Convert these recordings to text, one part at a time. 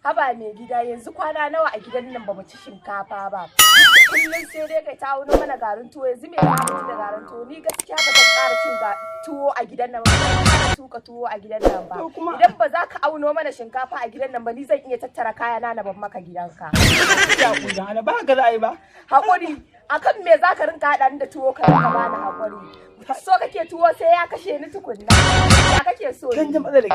Haba mai gida, yanzu kwana nawa a gidan nan ba mu ci shinkafa ba. Kullum sai dai kai ta auno mana garin tuwo. Yanzu me za mu ci da garin tuwo? Ni gaskiya ba zan ƙara cin tuwo a gidan nan ba, ba zan ƙara tuka tuwo a gidan nan ba. To kuma- Idan ba za ka auno mana shinkafa a gidan nan ba, ni zan iya tattara kayana na ban maka gidanka. Ya ku dan Allah, ba haka za a yi ba. Haƙuri akan me za ka rinka haɗa ni da tuwo ka rinka bani haƙuri? So kake tuwo sai ya kashe ni tukunna? Ya kake so Kin ni? ji matsalar ki.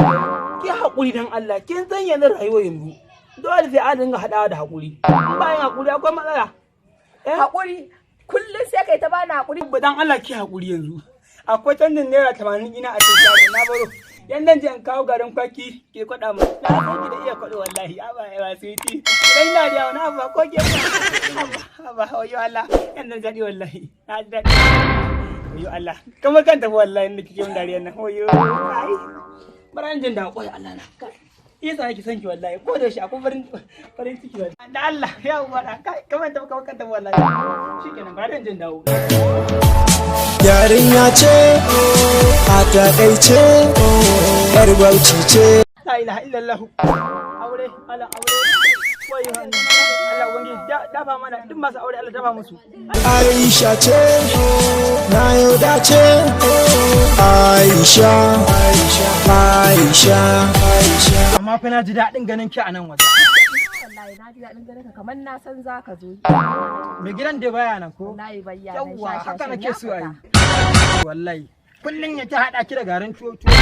Ki haƙuri dan Allah, kin san yanzu rayuwar yanzu. Dole sai an dinga haɗawa da haƙuri. In bayan haƙuri akwai matsala. Eh? Haƙuri, kullum sai kai ta bani haƙuri. Ba, dan Allah ki haƙuri yanzu. Akwai canjin ₦80 ina a cikin shago na baro. Yan dan je in kawo garin kwaki ke kwaɗa mu. Na san ki da iya kwaɗo wallahi. Aba ba sweetie. Idan ina da wani abu ko ke ba. Haba, wayo Allah. Yan dan jadi wallahi. Na ji daɗi. Wayo Allah. Kamar kan tafi wallahi inda kike mun dariyar nan. Wayo. Ai. Bara in jin da koyi Allah na. Isa nake son ki wallahi. Ko da yaushe akwai farin ciki wallahi. Da Allah ya ubara. Kai, kamar tafi, kamar kan tafi wallahi. Shikenan, bara in jin dawo. Yarinya ce a takaice, yar Bauchi ce. La ilaha illallah. Aure, Allah, aure. Wayo Allah, ubangiji dafa mana duk masu aure, Allah dafa musu. Aisha ce, na yau dace. Aisha, Aisha, Aisha. Amma fa na ji daɗin ganin ki a nan waje. Wallahi na ji daɗin ganin ka, kamar na san za ka zo. Mai gidan da baya nan ko? Wallahi bayyana. Yawwa, haka nake so a yi. Wallahi. Kullum ya ta haɗa ki da garin tuwo tuwo.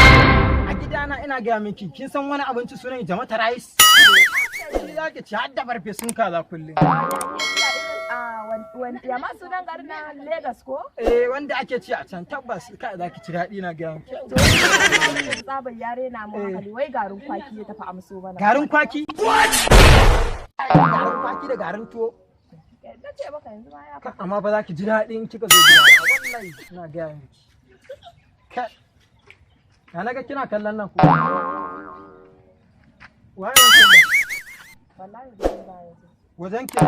A gidana ina gaya miki, kin san wani abinci sunan Jamata rice? Shi za ki ci har da farfesun kaza kullum. Ya ma sunan garin na Lagos ko? Eh, wanda ake ci a can, tabbas kai za ki ci daɗi, na gaya miki. To, tsabar yare na mu hankali, wai garin kwaki ya tafi amso mana. Garin kwaki? Garin kwaki da garin tuwo. Na ce maka yanzu ma ya fita. Amma fa za ki ji daɗi in kika zo gida. Wallahi ina gaya miki. Kai. Ya naga kina kallon nan ko? Waye wancan ne? Wallahi da ba yanzu. Wajen ke zo.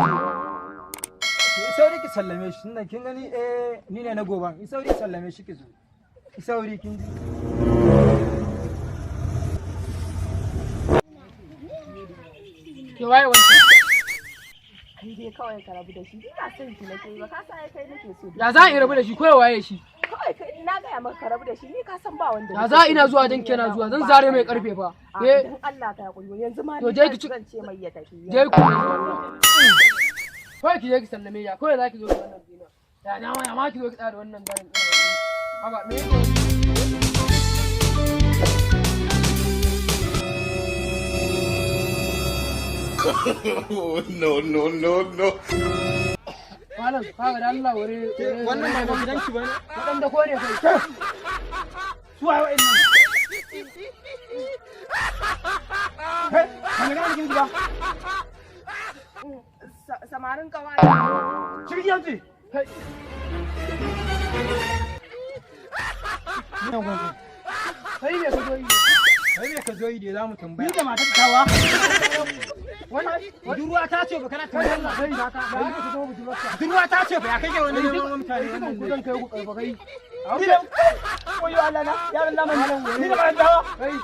Ki sauri ki sallame shi, tunda kin gani eh ni ne na goban. Ki sauri ki sallame shi ki zo. Ki sauri, kin ji. Ke, waye wancan? Kai dai kawai ka rabu da shi. Ina son ki nake yi ba ka san ai kai nake so. Ya za a yi rabu da shi, ko waye shi? Kawai kai, na gaya maka ka rabu da shi, ni ka san ba wanda. Ya nake za so ina zuwa duniya dan kina na zuwa zan ba zare mai kai karfe fa. ba. Eh, Dan Allah ka hakuri, yanzu ma To ni je ki zan ce mai ya tafi. Je ku. Kawai ki je ki sallame ya, kawai za ki zo ki wannan dina. Ya na ma ki zo ki tsaya da wannan garin ina wani. Haba, me yake? No, no, no, no. Malam, kaga da Allah wuri. Wannan ba gidan ki bane. Waɗanda ko ne kai? Su waye wa'annan? Kai, ba mai gane gidan ki ba. Samarin kawai. Shiga gidan ki. Kai. Nan gwanzo. Kai ne ka zo yi. Kai ne ka zo yi da za mu tambaya. Ni da matar tawa. Wannan budurwa ta ce ba kana tambayar Kai, kai. ba ka zo budurwarka. Budurwa ta ce ba ya kai wani neman mutane Dukan wannan ku ne. zan kai ku karfa kai. Ni da wayo Allah na yaran zamani ni da matar tawa. Kai.